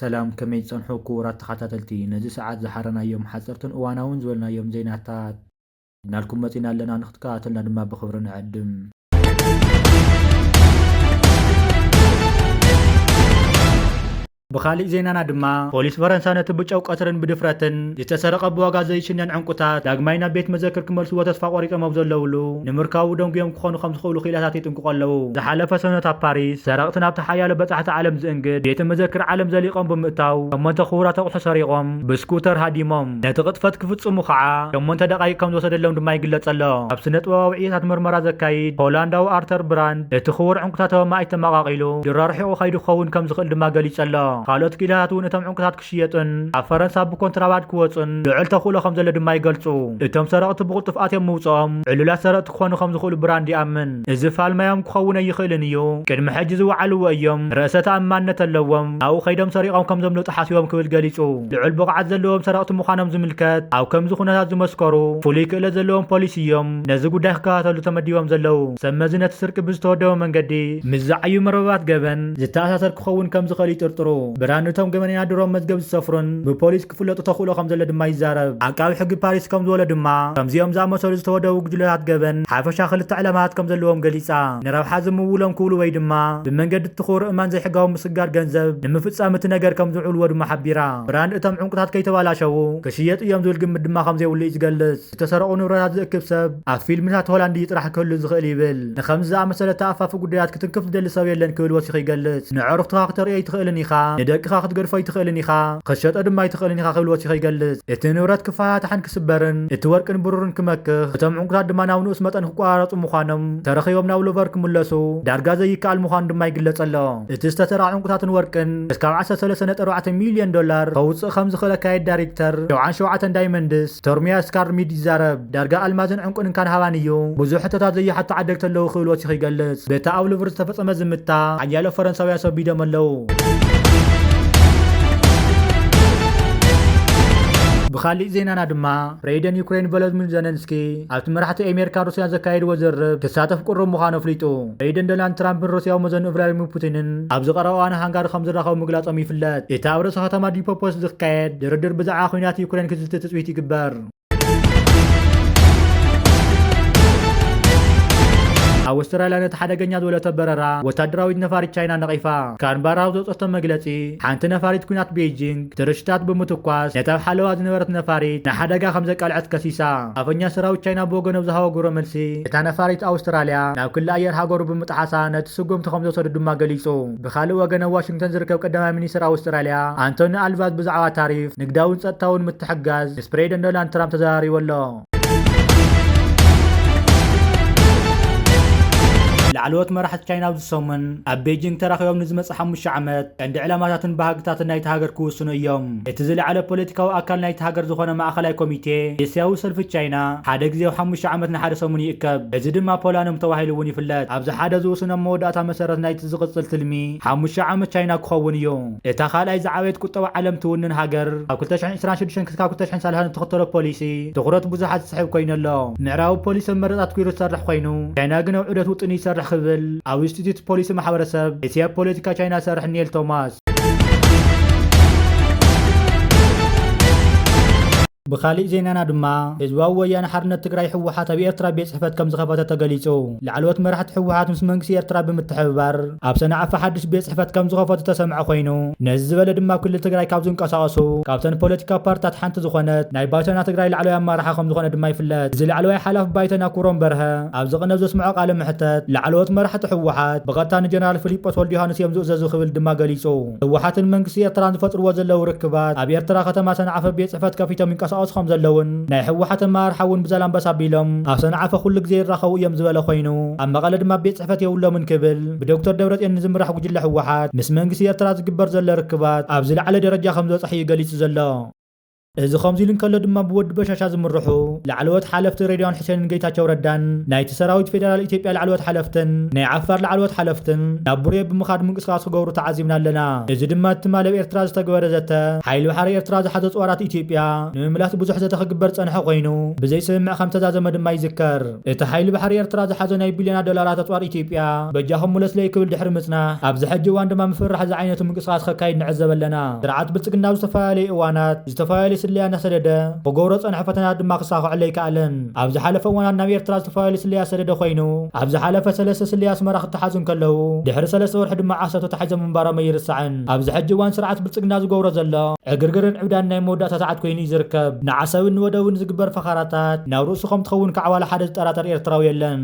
ሰላም፣ ከመይ ትጸንሑ ክቡራት ተኸታተልቲ? ነዚ ሰዓት ዝሓረናዮም ሓጸርትን እዋናውን ዝበልናዮም ዜናታት ሒዝናልኩም መጺና ኣለና፣ ንክትከታተልና ድማ ብኽብሪ ንዕድም። ብኻሊእ ዜናና ድማ፣ ፖሊስ ፈረንሳ ነቲ ብጨው ቀትርን ብድፍረትን ዝተሰረቐ ብዋጋ ዘይሽነን ዕንቁታት ዳግማይ ናብ ቤት መዘክር ክመልስዎ ተስፋ ቆሪጾም ኣብ ዘለውሉ፣ ንምርካቡ ደንጉዮም ክኾኑ ከም ዝኽእሉ ክኢላታት ይጥንቅቑ ኣለዉ። ዝሓለፈ ሰኑት ኣብ ፓሪስ፣ ሰረቕቲ ናብቲ ሓያሎ በጻሕቲ ዓለም ዝእንግድ ቤተ መዘክር ዓለም ዘሊቖም ብምእታው፣ ሸሞንተ ክቡራት ኣቑሑ ሰሪቖም፣ ብስኩተር ሃዲሞም። ነቲ ቅጥፈት ክፍጽሙ ኸዓ ሸሞንተ ደቓይቕ ከም ዝወሰደሎም ድማ ይግለጽ ኣሎ። ኣብ ስነ ጥበባዊ ዕዮታት ምርመራ ዘካይድ ሆላንዳዊ ኣርተር ብራንድ፣ እቲ ክቡር ዕንቁታት ተማኢት ተመቓቒሉ ድሮ ርሒቑ ከይዱ ክኸውን ከም ዝኽእል ድማ ገሊጹ ኣሎ። ካልኦት ክኢላታት እውን እቶም ዕንቁታት ክሽየጡን ኣብ ፈረንሳ ብኮንትራባንድ ክወጹን ልዑል ተኽእሎ ከም ዘሎ ድማ ይገልጹ። እቶም ሰረቕቲ ብቕልጡፍ ኣትዮም ምውጽኦም፣ ዕሉላት ሰረቕቲ ክኾኑ ከም ዝኽእሉ ብራንድ ይኣምን። እዚ ፋልማዮም ክኸውን ኣይኽእልን እዩ። ቅድሚ ሕጂ ዝወዓልዎ እዮም። ርእሰ ተኣማንነት ኣለዎም። ኣብኡ ከይዶም ሰሪቖም ከም ዘምልጡ ሓሲቦም ክብል ገሊጹ። ልዑል ብቕዓት ዘለዎም ሰረቕቲ ምዃኖም ዝምልከት ኣብ ከምዚ ኩነታት ዝመስከሩ ፍሉይ ክእለት ዘለዎም ፖሊስ እዮም ነዚ ጉዳይ ክከታተሉ ተመዲቦም ዘለዉ። ሰብ መዚ ነቲ ስርቂ ብዝተወደበ መንገዲ ምስ ዝዓዩ መርበባት ገበን ዝተኣሳሰር ክኸውን ከም ዝኽእል ይጥርጥሩ። ብራንድ እቶም ገበነኛ ድሮ መዝገብ ዝሰፍሩን ብፖሊስ ክፍለጡ ተኽእሎ ከም ዘሎ ድማ ይዛረብ። ዓቃቢ ሕጊ ፓሪስ ከም ዝበሎ ድማ፣ ከምዚኦም ዝኣመሰሉ ዝተወደቡ ጉጅለታት ገበን ሓፈሻ ክልተ ዕላማታት ከም ዘለዎም ገሊጻ። ንረብሓ ዝምውሎም ክብሉ ወይ ድማ ብመንገዲ እቲ ክቡር እማን ዘይሕጋዊ ምስግጋር ገንዘብ ንምፍጻም እቲ ነገር ከም ዝውዕልዎ ድማ ሓቢራ። ብራንድ እቶም ዕንቁታት ከይተባላሸዉ ክሽየጡ እዮም ዝብል ግምት ድማ ከም ዘይብሉ እዩ ዝገልጽ። ዝተሰረቑ ንብረታት ዝእክብ ሰብ ኣብ ፊልምታት ሆላንድ እዩ ጥራሕ ክህሉ ዝኽእል ይብል። ንኸምዚ ዝኣመሰለ ተኣፋፊ ጉዳያት ክትንክፍ ዝደሊ ሰብ የለን ክብል ወሲኹ ይገልጽ። ንዕሩኽትኻ ክተርእዮ ኣይትኽእልን ኢኻ፣ ንደቅኻ ክትገድፎ ኣይትኽእልን ኢኻ፣ ክትሸጦ ድማ ኣይትኽእልን ኢኻ ክብል ወሲኹ ይገልጽ። እቲ ንብረት ክፈታታሕን ክስበርን፣ እቲ ወርቅን ብሩርን ክመክኽ፣ እቶም ዕንቁታት ድማ ናብ ንኡስ መጠን ክቆራረጹ ምዃኖም፣ ተረኺቦም ናብ ሉቨር ክምለሱ ዳርጋ ዘይከኣል ምዃኑ ድማ ይግለጽ ኣሎ። እቲ ዝተሰረቐ ዕንቁታትን ወርቅን እስካብ ዓሰርተ ሰለስተ ነጥቢ ኣርባዕተ ሚልዮን ዶላር ከውጽእ ከም ዝኽእል ኣካየዲ ዳይሬክተር ሸውዓን ሸውዓተን ዳይመንድስ ቶርሚያ ስካርሚድ ይዛረብ። ዳርጋ ኣልማዝን ዕንቁን እንካን ሃባን እዩ። ብዙሕ ሕቶታት ዘይሓቱ ዓደግቲ ኣለዉ ክብል ወሲኹ ይገልጽ። በቲ ኣብ ሉቭር ዝተፈጸመ ዝምታ ሓያሎ ፈረንሳውያን ሰቢዶም ኣለዉ። ብኻሊእ ዜናና ድማ፣ ፕሬዚደንት ዩክሬን ቮሎዲሚር ዘለንስኪ ኣብቲ መራሕቲ ኣሜሪካን ሩስያን ዘካየድዎ ዝርርብ ክሳተፍ ቅሩብ ምዃኑ ኣፍሊጡ። ፕሬዚደንት ዶናልድ ትራምፕን ሩስያዊ መዘንኡ ቭላዲሚር ፑቲንን ኣብዚ ቀረባ እዋን ሃንጋሪ ከም ዝራኸቡ ምግላጾም ይፍለጥ። እቲ ኣብ ርእሰ ከተማ ዲኒፖር ዝካየድ ድርድር ብዛዕባ ኲናት ዩክሬን ክዝቲ ትጽቢት ይግበር። ኣውስትራልያ ነቲ ሓደገኛ ዝበለቶ በረራ ወታደራዊት ነፋሪት ቻይና ነቒፋ። ካንበራ ኣብ ዘውጸቶ መግለጺ፣ ሓንቲ ነፋሪት ኲናት ቤጂንግ ትርሽታት ብምትኳስ ነታ ኣብ ሓለዋ ዝነበረት ነፋሪት ንሓደጋ ከም ዘቃልዐት ከሲሳ። ኣፈኛ ሰራዊት ቻይና ብወገኑ ኣብ ዝሃቦ ግብረ መልሲ፣ እታ ነፋሪት ኣውስትራልያ ናብ ክሊ ኣየር ሃገሩ ብምጥሓሳ ነቲ ስጉምቲ ከም ዝወሰዱ ድማ ገሊጹ። ብኻልእ ወገን ኣብ ዋሽንግተን ዝርከብ ቀዳማይ ሚኒስትር ኣውስትራልያ ኣንቶኒ ኣልባዝ ብዛዕባ ታሪፍ፣ ንግዳውን ጸጥታውን ምትሕጋዝ ምስ ፕሬዚደንት ዶናልድ ትራምፕ ተዘራሪቡ ኣሎ። ላዕለዎት መራሕቲ ቻይና ኣብዚ ሰሙን ኣብ ቤጂንግ ተራኺቦም ንዝመጽእ ሓሙሽተ ዓመት ቀንዲ ዕላማታትን ባህግታትን ናይቲ ሃገር ክውስኑ እዮም። እቲ ዝለዓለ ፖለቲካዊ ኣካል ናይቲ ሃገር ዝኾነ ማእኸላይ ኮሚቴ ኤስያዊ ሰልፊ ቻይና ሓደ ግዜ ኣብ ሓሙሽተ ዓመት ንሓደ ሰሙን ይእከብ። እዚ ድማ ፖላኖም ተባሂሉ እውን ይፍለጥ። ኣብዚ ሓደ ዝውስኖም መወዳእታ መሰረት ናይቲ ዝቕጽል ትልሚ ሓሙሽተ ዓመት ቻይና ክኸውን እዩ። እታ ካልኣይ ዝዓበየት ቁጠባ ዓለም ትውንን ሃገር ኣብ ክልተ ሽሕን ዕስራን ሽዱሽተን ክሳብ ክልተ ሽሕን ሰላሳን እትኽተሎ ፖሊሲ ትኹረት ብዙሓት ዝስሕብ ኮይኑ ኣሎ። ምዕራቡ ፖሊሲ ኣብ መረጻ ኣትኲሩ ዝሰርሕ ኮይኑ፣ ቻይና ግን ኣብ ዑደት ውጥን ይሰርሕ ክብል ኣብ ኢንስቲትዩት ፖሊሲ ማሕበረሰብ ኤስያ ፖለቲካ ቻይና ዝሰርሕ ኒል ቶማስ። ብኻሊእ ዜናና ድማ፣ ህዝባዊ ወያነ ሓርነት ትግራይ ህወሓት ኣብ ኤርትራ ቤት ጽሕፈት ከም ዝኸፈተ ተገሊጹ። ላዕለዎት መራሕቲ ህወሓት ምስ መንግስቲ ኤርትራ ብምትሕብባር ኣብ ሰንዓፈ ሓድሽ ቤት ጽሕፈት ከም ዝኸፈቱ ተሰምዐ ኮይኑ፣ ነዚ ዝበለ ድማ ኣብ ክልል ትግራይ ካብ ዝንቀሳቐሱ ካብተን ፖለቲካ ፓርትታት ሓንቲ ዝኾነት ናይ ባይቶና ትግራይ ላዕለዋይ ኣመራርሓ ከም ዝኾነ ድማ ይፍለጥ። እዚ ላዕለዋይ ሓላፊ ባይቶና ክብሮም በርሀ ኣብዚ ቅነ ዘስምዖ ቃለ መሕተት፣ ላዕለዎት መራሕቲ ህወሓት ብቐጥታ ንጀነራል ፊሊጶስ ወልደዮሃንስ እዮም ዝእዘዙ ክብል ድማ ገሊጹ። ህወሓትን መንግስቲ ኤርትራን ዝፈጥርዎ ዘለዉ ርክባት ኣብ ኤርትራ ከተማ ሰንዓፈ ቤት ጽሕፈት ከፊቶም ይንቀሳቐሱ ከም ዘለውን ናይ ህወሓት ኣመራርሓ እውን ብዛላምበሳ ኣቢሎም ኣብ ሰንዓፈ ኩሉ ግዜ ይራኸቡ እዮም ዝበለ ኮይኑ፣ ኣብ መቐለ ድማ ቤት ጽሕፈት የብሎምን ክብል ብዶክተር ደብረጽዮን ንዝምራሕ ጉጅለ ህወሓት ምስ መንግስቲ ኤርትራ ዝግበር ዘሎ ርክባት ኣብ ዝለዓለ ደረጃ ከም ዝበጽሐ እዩ ገሊጹ ዘሎ። እዚ ከምዚ ኢሉ እንከሎ ድማ፣ ብወዲ በሻሻ ዝምርሑ ላዕለዎት ሓለፍቲ ሬድዋን ሕሴንን ጌታቸው ረዳን፣ ናይቲ ሰራዊት ፌደራል ኢትዮጵያ ላዕለዎት ሓለፍትን ናይ ዓፋር ላዕለዎት ሓለፍትን ናብ ቡሬ ብምኻድ ምንቅስቃስ ክገብሩ ተዓዚብና ኣለና። እዚ ድማ ትማል ኣብ ኤርትራ ዝተገበረ ዘተ፣ ሓይሊ ባሕሪ ኤርትራ ዝሓዞ ጽዋራት ኢትዮጵያ ንምምላስ ብዙሕ ዘተ ክግበር ጸንሐ ኮይኑ፣ ብዘይስምምዕ ከም ዝተዛዘመ ድማ ይዝከር። እቲ ሓይሊ ባሕሪ ኤርትራ ዝሓዞ ናይ ቢልዮናት ዶላራት ኣጽዋር ኢትዮጵያ በጃኹም ምለስለይ ክብል ድሕሪ ምጽናሕ፣ ኣብዚ ሕጂ እዋን ድማ ምፍርራሕ ዝዓይነቱ ምንቅስቃስ ከካይድ ንዕዘብ ኣለና። ስርዓት ብልጽግና ኣብ ዝተፈላለዩ እዋናት ዝተፈላለዩ ስለያ እናሰደደ ክገብሮ ዝጸንሐ ፈተናታት ድማ ክሳኽዐሉ ኣይከኣለን። ኣብ ዝሓለፈ እዋናት ናብ ኤርትራ ዝተፈላለዩ ስለያ ዝሰደደ ኮይኑ፣ ኣብ ዝሓለፈ ሰለስተ ስለያ ኣስመራ ክተሓዙ እንከለዉ፣ ድሕሪ ሰለስተ ወርሒ ድማ ዓሰብ ተታሒዞም ምንባሮም ኣይርሳዕን። ኣብዚ ሕጂ እዋን ስርዓት ብልጽግና ዝገብሮ ዘሎ ዕግርግርን ዕብዳን ናይ መወዳእታ ሰዓት ኮይኑ እዩ ዝርከብ። ንዓሰብን ንወደብን ዝግበር ፈኸራታት ናብ ርእሱ ከም ትኸውን ከዓ ዋላ ሓደ ዝጠራጠር ኤርትራዊ የለን።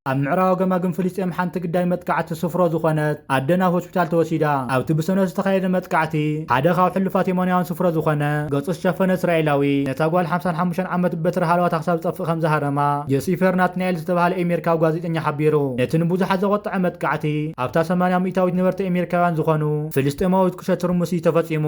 ኣብ ምዕራብ ገማግም ፍልስጤም ሓንቲ ግዳይ መጥቃዕቲ ስፍሮ ዝኾነት ኣደ ናብ ሆስፒታል ተወሲዳ። ኣብቲ ብሰኑይ ዝተኻየደ መጥቃዕቲ፣ ሓደ ካብ ሕሉፋት የማናውያን ስፍሮ ዝኾነ፣ ገጹ ዝሸፈነ እስራኤላዊ፣ ነታ ጓል ሓምሳን ሓሙሽተን ዓመት በትሪ ሃለዋታ ክሳብ ዝጠፍእ ከም ዝሃረማ፣ ጀሲፈር ናትናኤል ዝተባህለ ኤሜሪካዊ ጋዜጠኛ ሓቢሩ። ነቲ ንብዙሓት ዘቖጠዐ መጥቃዕቲ፣ ኣብታ ሰማንያ ሚእታዊት ነበርቲ ኤሜሪካውያን ዝኾኑ ፍልስጤማዊት ቁሸት ትርምስ እዩ ተፈጺሙ።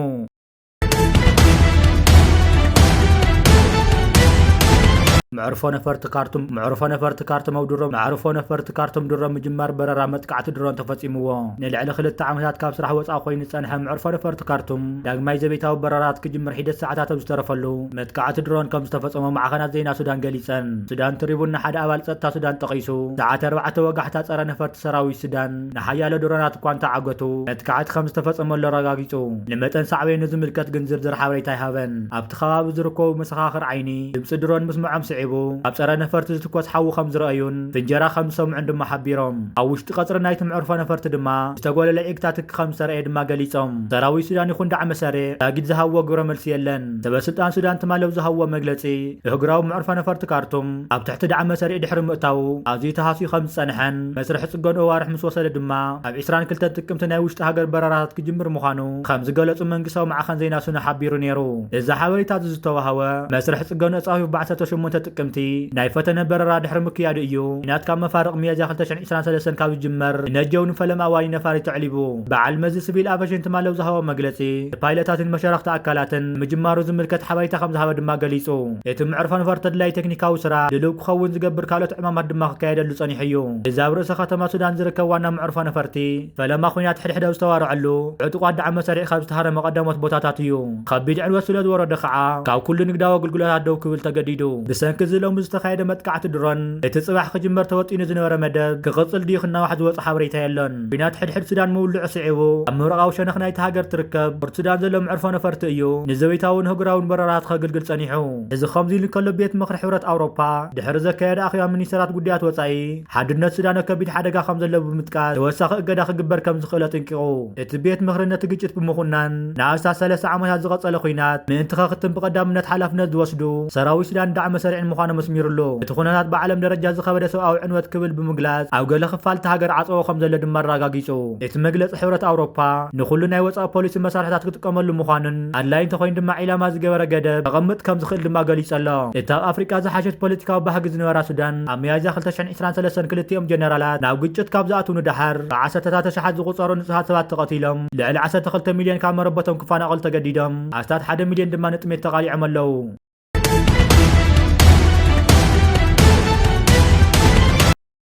መዕርፎ ነፈርቲ ካርቱም፣ መዕርፎ ነፈርቲ ካርቱም ኣብ ድሮ፣ መዕርፎ ነፈርቲ ካርቱም ድሮ ምጅማር በረራ መጥቃዕቲ ድሮን ተፈጺምዎ። ንልዕሊ ክልተ ዓመታት ካብ ስራሕ ወጻኢ ኮይኑ ዝጸንሐ መዕርፎ ነፈርቲ ካርቱም፣ ዳግማይ ዘቤታዊ በረራት ክጅምር ሒደት ሰዓታት ኣብ ዝተረፈሉ፣ መጥቃዕቲ ድሮን ከም ዝተፈጸሞ ማዕኸናት ዜና ሱዳን ገሊጸን። ሱዳን ትሪቡን ንሓደ ኣባል ጸጥታ ሱዳን ጠቒሱ፣ ሰዓት ኣርባዕተ ወጋሕታ ጸረ ነፈርቲ ሰራዊት ሱዳን ንሓያሎ ድሮናት እኳ እንተዓገቱ፣ መጥቃዕቲ ከም ዝተፈጸመሉ ኣረጋጊጹ። ንመጠን ሳዕቤኑ ዝምልከት ግን ዝርዝር ሓበሬታ ኣይሃበን። ኣብቲ ከባቢ ዝርከቡ መሰኻኽር ዓይኒ፣ ድምጺ ድሮን ምስምዖም ስዒቡ፣ ኣብ ጸረ ነፈርቲ ዝትኮስ ሓዊ ከም ዝረኣዩን ፍንጀራ ከም ዝሰምዑን ድማ ሓቢሮም። ኣብ ውሽጢ ቀጽሪ ናይቲ መዕርፎ ነፈርቲ ድማ ዝተጎለለ ዒግታ ትኪ ከም ዝተረእየ ድማ ገሊጾም። ሰራዊት ሱዳን ይኹን ዳዕመ ሰሪዕ ዛጊድ ዝሃብዎ ግብረ መልሲ የለን። ሰበ ስልጣን ሱዳን ትማሊ ኣብ ዝሃብዎ መግለጺ፣ ኣህጉራዊ መዕርፎ ነፈርቲ ካርቱም ኣብ ትሕቲ ዳዕመ ሰሪዕ ድሕሪ ምእታዉ፣ ኣዝዩ ተሃስዩ ከም ዝጸንሐን መስርሕ ጽገንኡ ኣዋርሕ ምስ ወሰደ ድማ፣ ኣብ ዕስራን ክልተን ጥቅምቲ ናይ ውሽጢ ሃገር በረራታት ክጅምር ምዃኑ ከም ዝገለጹ መንግስታዊ ማዕኸን ዜና ሱና ሓቢሩ ነይሩ። እዚ ሓበሬታ እዚ ዝተዋህበ፣ መስርሕ ጽገንኡ ኣጻፊፉ ብ ዓሰርተ ሸሞንተ ጥቅምቲ ናይ ፈተነ በረራ ድሕሪ ምክያዱ እዩ። ኲናት ካብ መፋርቕ ሚያዝያ ክልተ ሽሕን ዕስራን ሰለስተን ካብ ዝጅመር፣ ንነጀው ንፈለማ እዋን እዩ ነፋሪት ኣዕሊቡ። በዓል መዚ ስቪል ኣቨሽን ትማሊ ኣብ ዝሃቦ መግለጺ፣ ንፓይለታትን መሻርኽቲ ኣካላትን ምጅማሩ ዝምልከት ሓበሬታ ከም ዝሃበ ድማ ገሊጹ። እቲ መዕርፎ ነፈርቲ ኣድላዪ ቴክኒካዊ ስራሕ ድሉው ክኸውን ዝገብር ካልኦት ዕማማት ድማ ክካየደሉ ጸኒሑ እዩ። እዚ ኣብ ርእሰ ከተማ ሱዳን ዝርከብ ዋና መዕርፎ ነፈርቲ፣ ፈለማ ኲናት ሕድሕድ ኣብ ዝተዋርዐሉ፣ ዕጡቓት ዳዕመ ሰሪዕ ካብ ዝተሃረመ ቀዳሞት ቦታታት እዩ። ከቢድ ዕንወት ስለ ዝወረዶ ከዓ፣ ካብ ኩሉ ንግዳዊ ኣገልግሎታት ደው ክብል ተገዲዱ። ብሰንኪ እዚ ሎሚ ዝተኻየደ መጥቃዕቲ ድሮን፣ እቲ ጽባሕ ክጅመር ተወጢኑ ዝነበረ መደብ ክቕጽል ድዩ ክናዋሕ ዝወጸ ሓበሬታ የሎን። ኲናት ሕድሕድ ሱዳን ምውልዑ ስዒቡ፣ ኣብ ምብራቓዊ ሸነኽ ናይቲ ሃገር ትርከብ ፖርት ሱዳን ዘሎ መዕርፎ ነፈርቲ እዩ ንዘቤታውን ኣህጉራውን በረራታት ከገልግል ጸኒሑ። እዚ ከምዚ ኢሉ እንከሎ፣ ቤት ምኽሪ ሕብረት ኣውሮፓ ድሕሪ ዘካየደ ኣኼባ ሚኒስተራት ጉዳያት ወጻኢ፣ ሓድነት ሱዳን ኣብ ከቢድ ሓደጋ ከም ዘሎ ብምጥቃስ፣ ተወሳኺ እገዳ ክግበር ከም ዝኽእል ኣጠንቂቑ። እቲ ቤት ምኽሪ ነቲ ግጭት ብምኹናን፣ ንኣስታት ሰለስተ ዓመታት ዝቐጸለ ኲናት ምእንቲ ከኽትም ብቐዳምነት ሓላፍነት ዝወስዱ ሰራዊት ሱዳን ዳዕመ ሰሪዕን ምዃኖም ኣስሚሩሉ። እቲ ኩነታት ብዓለም ደረጃ ዝኸበደ ሰብኣዊ ዕንወት ክብል ብምግላጽ፣ ኣብ ገለ ክፋል እቲ ሃገር ዓጸቦ ከም ዘሎ ድማ ኣረጋጊጹ። እቲ መግለጺ፣ ሕብረት ኣውሮፓ ንኹሉ ናይ ወጻኢ ፖሊሲ መሳርሕታት ክጥቀመሉ ምዃኑን፣ ኣድላዪ እንተኾይኑ ድማ ዒላማ ዝገበረ ገደብ ከቐምጥ ከም ዝኽእል ድማ ገሊጹ ኣሎ። እታ ኣብ ኣፍሪቃ ዝሓሸት ፖለቲካዊ ባህጊ ዝነበራ ሱዳን፣ ኣብ ሚያዝያ ክልተ ሽሕን ዕስራን ሰለስተን ክልቲኦም ጀነራላት ናብ ግጭት ካብ ዝኣትዉ ንደሓር፣ ብዓሰርተታት ኣሽሓት ዝቑጸሩ ንጹሃት ሰባት ተቐቲሎም፣ ልዕሊ ዓሰርተ ክልተ ሚልዮን ካብ መረበቶም ክፈናቐሉ ተገዲዶም፣ ኣስታት ሓደ ሚልዮን ድማ ንጥሜት ተቓሊዖም ኣለዉ።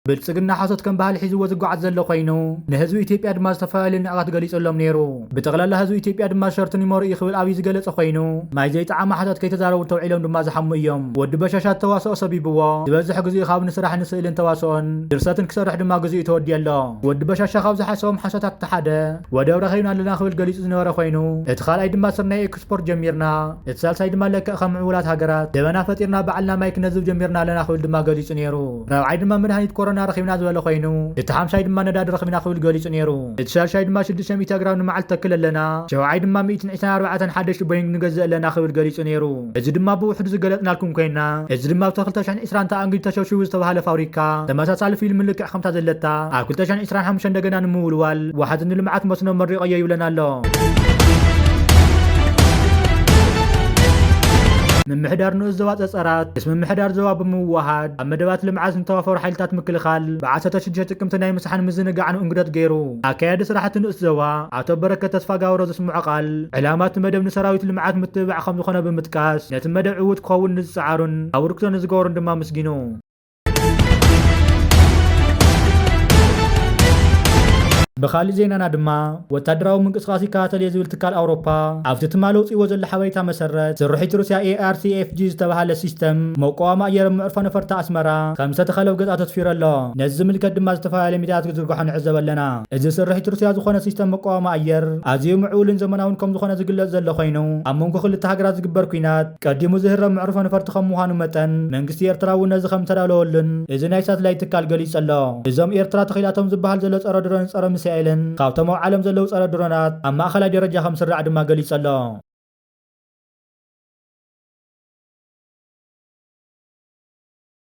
ብልጽግና ሓሶት ከም ባህሊ ሒዝዎ ዝጓዓዝ ዘሎ ኮይኑ፣ ንህዝቢ ኢትዮጵያ ድማ ዝተፈላለዩ ንዕቐት ገሊጹሎም ነይሩ። ብጠቕላላ ህዝቢ ኢትዮጵያ ድማ ሸርቱ ኒሞሩ እዩ ክብል ኣብዩ ዝገለጸ ኮይኑ፣ ማይ ዘይጠዓሞ ሓሶት ከይተዛረቡ እንተውዒሎም ድማ ዝሓሙ እዮም። ወዲ በሻሻ ተዋስኦ ሰቢብዎ፣ ዝበዝሕ ግዜኡ ካብ ንስራሕ ንስእልን ተዋስኦን ድርሰትን ክሰርሕ ድማ ግዜኡ ተወዲኡ ኣሎ። ወዲ በሻሻ ካብ ዝሓሰቦም ሓሶታት እቲ ሓደ፣ ወደብ ረኺብና ኣለና ክብል ገሊጹ ዝነበረ ኮይኑ፣ እቲ ካልኣይ ድማ ስርናይ ኤክስፖርት ጀሚርና፣ እቲ ሳልሳይ ድማ ለክዕ ከም ምዕቡላት ሃገራት ደበና ፈጢርና ባዕልና ማይ ክነዝብ ጀሚርና ኣለና ክብል ድማ ገሊጹ ነይሩ። ራብዓይ ድማ መድሃኒት ኮሮና ረኺብና ዝበለ ኮይኑ፣ እቲ ሓምሻይ ድማ ነዳዲ ረኺብና ክብል ገሊጹ ነይሩ። እቲ ሻድሻይ ድማ ሽዱሽተ ሚእቲ ኣግራብ ንመዓልቲ ተክል ኣለና፣ ሸውዓይ ድማ ሚእትን ዕስራን ኣርባዕተን ሓደሽቲ ቦይንግ ንገዝእ ኣለና ክብል ገሊጹ ነይሩ። እዚ ድማ ብውሕዱ ዝገለጽናልኩም ኮይና፣ እዚ ድማ ኣብቲ ክልተ ሽሕን ዕስራን ተኣንጊዱ ተሸውሺቡ ዝተባህለ ፋብሪካ ተመሳሳሊ ፊልም ልክዕ ከምታ ዘለታ ኣብ ክልተ ሽሕን ዕስራን ሓሙሽተን እንደገና ንምውልዋል ዋሕዚ ንልምዓት መስኖ መሪቐዮ ይብለና ኣሎ። ምምሕዳር ንኡስ ዞባ ጸጸራት ምስ ምምሕዳር ዞባ ብምውሃድ ኣብ መደባት ልምዓት ዝተዋፈሩ ሓይልታት ምክልኻል ብ16 ጥቅምቲ ናይ ምሳሕን ምዝንጋዕን እንግደት ገይሩ። ኣካያዲ ስራሕቲ ንኡስ ዞባ ኣቶ በረከት ተስፋ ጋብሮ ዘስምዖ ቃል ዕላማ እቲ መደብ ንሰራዊት ልምዓት ምትብባዕ ከም ዝኾነ ብምጥቃስ ነቲ መደብ ዕዉት ክኸውን ንዝጸዓሩን ኣበርክቶ ንዝገበሩን ድማ ኣመስጊኑ። ብኻሊእ ዜናና ድማ ወታደራዊ ምንቅስቃስ ይከታተል እየ ዝብል ትካል ኣውሮፓ ኣብቲ ትማሊ ኣውፂእዎ ዘሎ ሓበሬታ መሰረት ስርሒት ሩስያ ኤኣርቲኤፍጂ ዝተባሃለ ሲስተም መቋወሚ ኣየር ኣብ መዕርፎ ነፈርቲ ኣስመራ ከም ዝተተኸለ ኣብ ገጻት ኣስፊሩ ኣሎ። ነዚ ዝምልከት ድማ ዝተፈላለዩ ሚዲያታት ክዝርግሖ ንዕዘብ ኣለና። እዚ ስርሒት ሩስያ ዝኾነ ሲስተም መቋወሚ ኣየር ኣዝዩ ምዕቡልን ዘመናውን ከም ዝኾነ ዝግለጽ ዘሎ ኮይኑ ኣብ መንጎ ክልተ ሃገራት ዝግበር ኲናት ቀዲሙ ዝህረም መዕርፎ ነፈርቲ ከም ምዃኑ መጠን መንግስቲ ኤርትራ እውን ነዚ ከም ተዳለወሉን እዚ ናይ ሳትላይት ትካል ገሊጹ ኣሎ። እዞም ኤርትራ ተኺላቶም ዝበሃል ዘሎ ጸረ ድሮን ጸረ ሚሳኤልን ካብቶም ኣብ ዓለም ዘለዉ ጸረ ድሮናት ኣብ ማእኸላይ ደረጃ ከም ስራዕ ድማ ገሊጹ ኣሎ።